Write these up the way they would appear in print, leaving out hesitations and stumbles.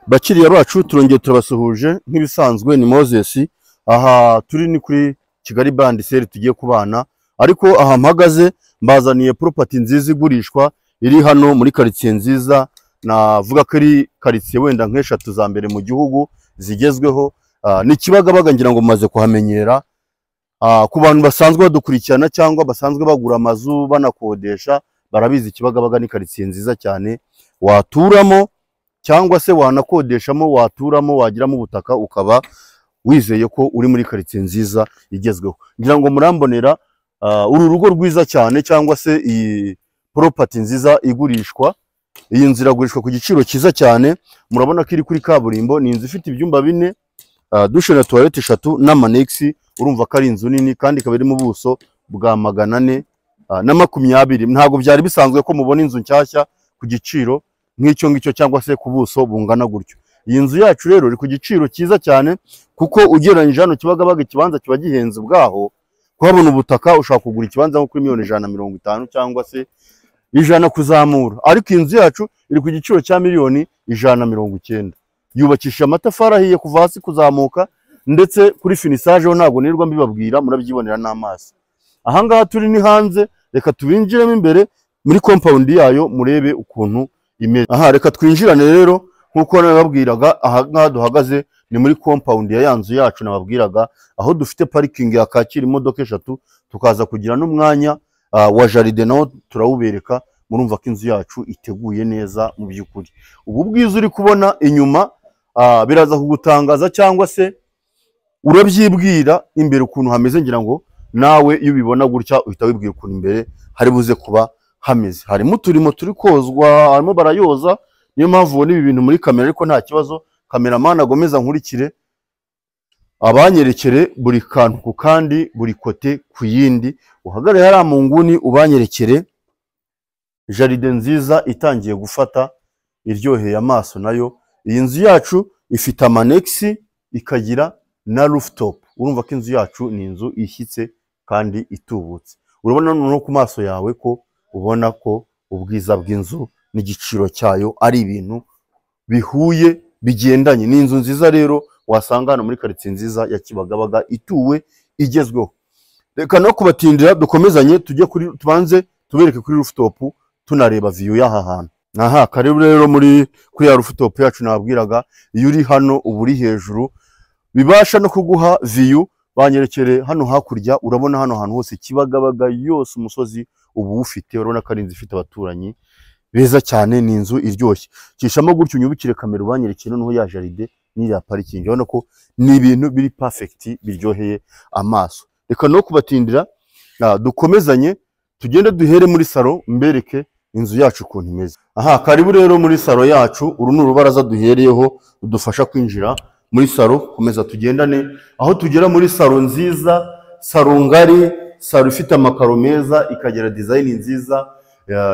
Bakiriya bacu, turongeye turabasuhuje nk'ibisanzwe. Ni Moses. Aha turi ni kuri Kigali Buy and Sell tugiye kubana, ariko aha mpagaze mbazaniye property nziza igurishwa, iri hano muri karitsiye nziza. Navuga ko ari karitsiye wenda nk'eshatu za mbere mu gihugu zigezweho. Ni Kibagabaga, ngira ngo mumaze kuhamenyera. Ku bantu basanzwe badukurikirana cyangwa basanzwe bagura amazu banakodesha, barabizi, Kibagabaga ni karitsiye nziza cyane waturamo cyangwa se wanakodeshamo, waturamo, wagiramo ubutaka, ukaba wizeye ko uri muri karitsiye nziza igezweho. Ngira ngo murambonera uru rugo rwiza cyane cyangwa se iyi property nziza igurishwa. Iyi nzu iragurishwa ku giciro cyiza cyane. Murabona ko iri kuri kaburimbo. Ni inzu ifite ibyumba 4, douche na toilette eshatu n'ama annexe. Urumva ko ari inzu nini, kandi ikaba iri mu buso bwa 420. Ntabwo byari bisanzwe ko mubona inzu nshyashya ku giciro nk'icyo ngicyo cyangwa se ku buso bungana gutyo. Iyi nzu yacu rero iri ku giciro cyiza cyane, kuko ugereranyije hano Kibagabaga ikibanza kiba gihenze ubwaho. Kuhabona ubutaka, ushobora kugura ikibanza nko kuri miliyoni 150 cyangwa se 100 kuzamura, ariko iyi nzu yacu iri ku giciro cya miliyoni 190. Yubakishije amatafari ahiye kuva hasi kuzamuka, ndetse kuri finissage ho ntabwo nirirwa mbibabwira, murabyibonera n'amaso. Ahangaha turi ni hanze. Reka tubinjiremo imbere muri compound yayo, murebe ukuntu imeze. Aha reka twinjirane rero. Nk'uko nababwiraga, aha ngaha duhagaze ni muri compound ya nzu yacu nababwiraga, aho dufite parking yakakira imodoka eshatu, tukaza kugira n'umwanya wa jardin, nawo turawubereka. Murumva ko inzu yacu iteguye neza mu by'ukuri. Ubu bwiza uri kubona inyuma biraza kugutangaza cyangwa se urabyibwira imbere ukuntu hameze. Ngira ngo nawe iyo ubibona gutya uhita wibwira ukuntu imbere hari buze kuba hameze. Harimo uturimo turi kozwa, harimo barayoza, niyo mpamvu ubona ibi bintu muri kamera, ariko nta kibazo. Cameraman agomeza nkurikire, abanyerekere buri kantu ku kandi, buri côté ku yindi. Uhagarare hariya mu nguni, ubanyerekere jardin nziza itangiye gufata, iryoheye amaso nayo. Iyi nzu yacu ifite ama annexe, ikagira na rooftop. Urumva ko inzu yacu ni inzu ishyitse kandi itubutse. Urabona noneho ku maso yawe ko ubona ko ubwiza bw'inzu n'igiciro cyayo ari ibintu bihuye, bigendanye. Ni inzu nziza rero wasanga hano muri karitsiye nziza ya Kibagabaga, ituwe, igezweho. Reka no kubatindira, dukomezanye, tujye kuri, tubanze tubereke kuri rooftop, tunareba view y'aha hantu. Aha karibu rero muri kuri ya rooftop yacu nababwiraga. Iyo uri hano uba uri hejuru, bibasha no kuguha view. Banyerekere hano hakurya. Urabona hano hantu hose, Kibagabaga yose, umusozi uba uwufite. Urabona ko ari inzu ifite abaturanyi beza cyane, ni inzu iryoshye. Cishamo gutyo, unyubikire kamera, ubanyerekere noneho ya jardin n'iriya parking. Urabona ko ni ibintu biri perfect, biryoheye amaso. Reka no kubatindira, dukomezanye, tugende duhere muri salon, mbereke inzu yacu ukuntu imeze. Aha karibu rero muri salon yacu. Uru ni urubaraza duhereyeho rudufasha kwinjira muri salon. Komeza tugendane aho tugera muri salon nziza, salon ngari, salon ifite amakaro meza, ikagira design nziza,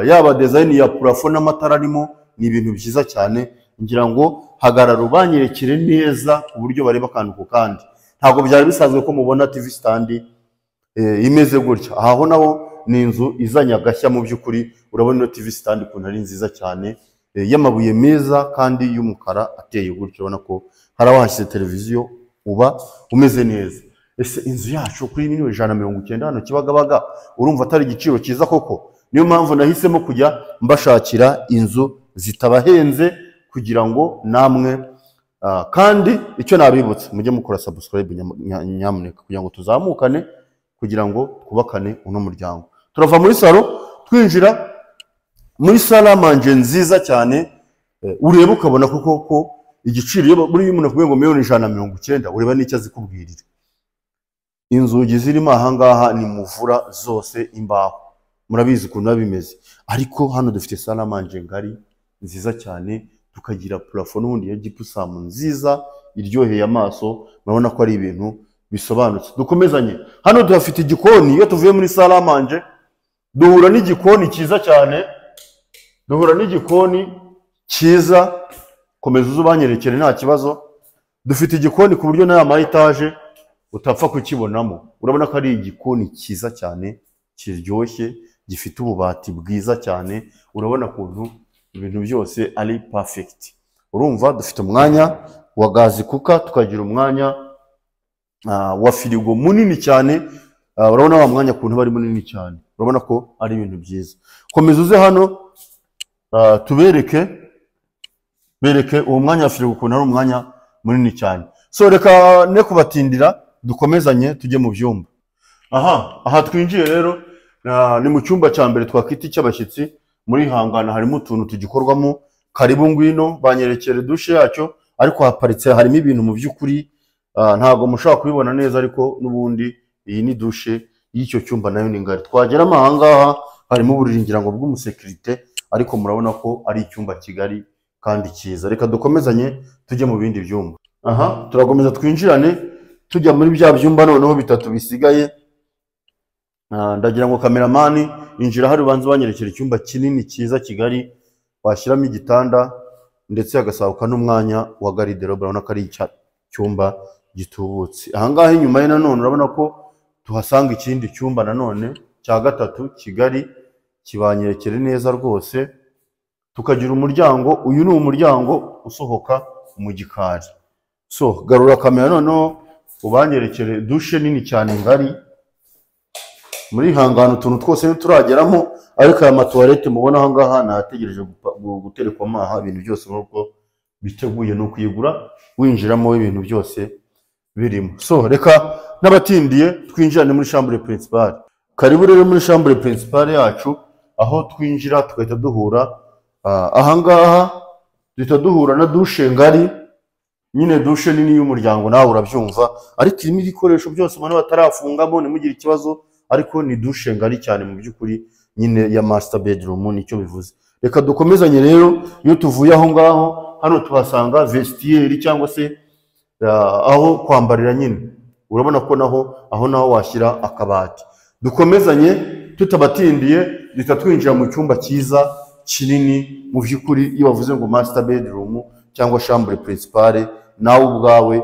yaba design ya plafond n'amatara arimo, ni ibintu byiza cyane. Ngira ngo hagarara ubanyerekere neza ku buryo bareba akantu ku kandi. Ntabwo byari bisanzwe ko mubona TV stand imeze gutya. Aha ho naho ni inzu izanye agashya mu by'ukuri. Urabona ino TV stand ukuntu ari nziza cyane, y'amabuye meza kandi y'umukara ateye gutyo. Urabona ko hari aho hashyize televiziyo, uba umeze neza. Ese inzu yacu kuri miliyoni 190 hano Kibagabaga, urumva atari igiciro cyiza koko? Niyo mpamvu nahisemo kujya mbashakira inzu zitabahenze kugira ngo namwe kandi icyo nabibutsa, mujye mukora subscribe nyamuneka, kugira ngo tuzamukane, kugira ngo twubakane uno muryango. Turava muri salon twinjira muri salle à manger nziza cyane. Ureba ukabona koko ko igiciro, iyo buriya umuntu akubwiye ngo miliyoni 190, ureba n'icyo azikubwirira. Inzugi zirimo ahangaha ni muvura zose, imbaho, murabizi ukuntu biba bimeze. Ariko hano dufite salle à manger ngari nziza cyane, tukagira plafond n'ubundi ya gypsum nziza iryoheye amaso. Murabona ko ari ibintu bisobanutse. Dukomezanye, hano tuhafite igikoni. Iyo tuvuye muri salle à manger duhura n'igikoni cyiza cyane, duhura n'igikoni cyiza. Komeza uze ubanyerekere, nta kibazo. Dufite igikoni ku buryo n'aya ma étage utapfa kukibonamo. Urabona ko ari igikoni cyiza cyane, kiryoshye, gifite ububati bwiza cyane. Urabona ukuntu ibintu byose ari perfect. Urumva dufite umwanya wa gas cooker, tukagira umwanya wa firigo munini cyane. Urabona wa mwanya ukuntu aba ari munini cyane, urabona ko ari ibintu byiza. Komeza uze hano, tubereke bereke uwo mwanya wa firigo ukuntu ari umwanya munini cyane. So reka ne kubatindira, dukomezanye tujye mu byumba. Aha twinjiye rero ni mu cyumba cya mbere twakwita icy'abashyitsi. Muri hangana harimo utuntu tugikorwamo. Karibu, ngwino banyerekere douche yacyo, ariko haparitse harimo ibintu mu by'ukuri ntabwo mushobora kubibona neza, ariko n'ubundi iyi ni douche y'icyo cyumba, nayo ni ngari. Twageramo aha ngaha harimo uburiri ngira ngo bw'umusekirite, ariko murabona ko ari icyumba kigari kandi cyiza. Reka dukomezanye tujye mu bindi byumba. Aha turakomeza twinjirane tujya muri bya byumba noneho bitatu bisigaye. Ndagira ngo cameraman injira hari ubanza banyerekera icyumba kinini cyiza kigari washyiramo igitanda ndetse hagasaguka n'umwanya wa garde-robe. Urabona ko ari icyumba gitubutse. Aha ngaha inyuma ye nanone urabona ko tuhasanga ikindi cyumba nanone cya gatatu kigari, kibanyerekere neza rwose. Tukagira umuryango, uyu ni umuryango usohoka mu gikari. So garura kamera noneho ubanyerekere douche nini cyane ngari. Muri hangana utuntu twose ntiturageramo, ariko aya matuwarete mubona aha ngaha nategereje guterekwamo aha. Ibintu byose nk'uko biteguye ni ukuyigura winjiramo ibintu byose birimo. So reka n'abatindiye twinjirane muri chambre principale. Karibu rero muri chambre principale yacu, aho twinjira tugahita duhura aha ngaha duhita duhura na douche ngari nyine, douche nini y'umuryango, nawe urabyumva, ariko irimo ibikoresho byose ubona batarafungamo, ntimugire ikibazo, ariko ni douche ngari cyane mu by'ukuri nyine ya master bedroom, nicyo bivuze. Reka dukomezanye rero. Iyo tuvuye aho ngaho hano tuhasanga vestiaire cyangwa se aho kwambarira nyine. Urabona ko naho aho naho washyira akabati. Dukomezanye tutabatindiye, duhita twinjira mu cyumba cyiza kinini. Mu by'ukuri iyo bavuze ngo master bedroom cyangwa chambre principale, nawe ubwawe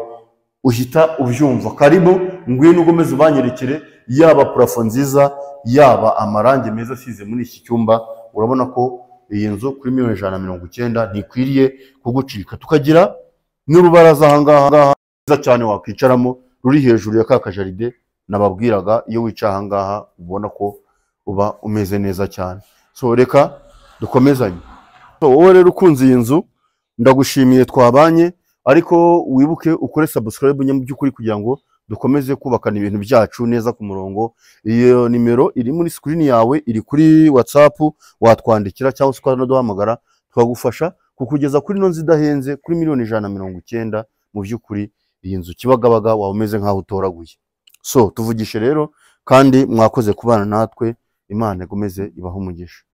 uhita ubyumva. Karibu, ngwino ukomeze ubanyerekere yaba plafond nziza, yaba amarangi meza asize muri iki cyumba. Urabona ko iyi nzu kuri miliyoni 190 ntikwiriye kugucika. Tukagira n'urubaraza aha ngaha rwiza cyane wakwicaramo, ruri hejuru ya ka kajaride nababwiraga. Iyo wicaye aha ngaha ubona ko uba umeze neza cyane. So reka dukomezanye. So wowe rero ukunze iyi nzu, ndagushimiye twabanye, ariko wibuke ukore subscribe mu by'ukuri kugira ngo dukomeze kubakana ibintu byacu neza ku murongo. Iyo nimero iri muri screen yawe, iri kuri WhatsApp, watwandikira cyangwa se ukanaduhamagara, tukagufasha kukugeza kuri ino nzu idahenze kuri miliyoni 190. Mu by'ukuri iyi nzu Kibagabaga waba umeze nk'aho utoraguye. So tuvugishe rero, kandi mwakoze kubana natwe. Imana ikomeze ibahe umugisha.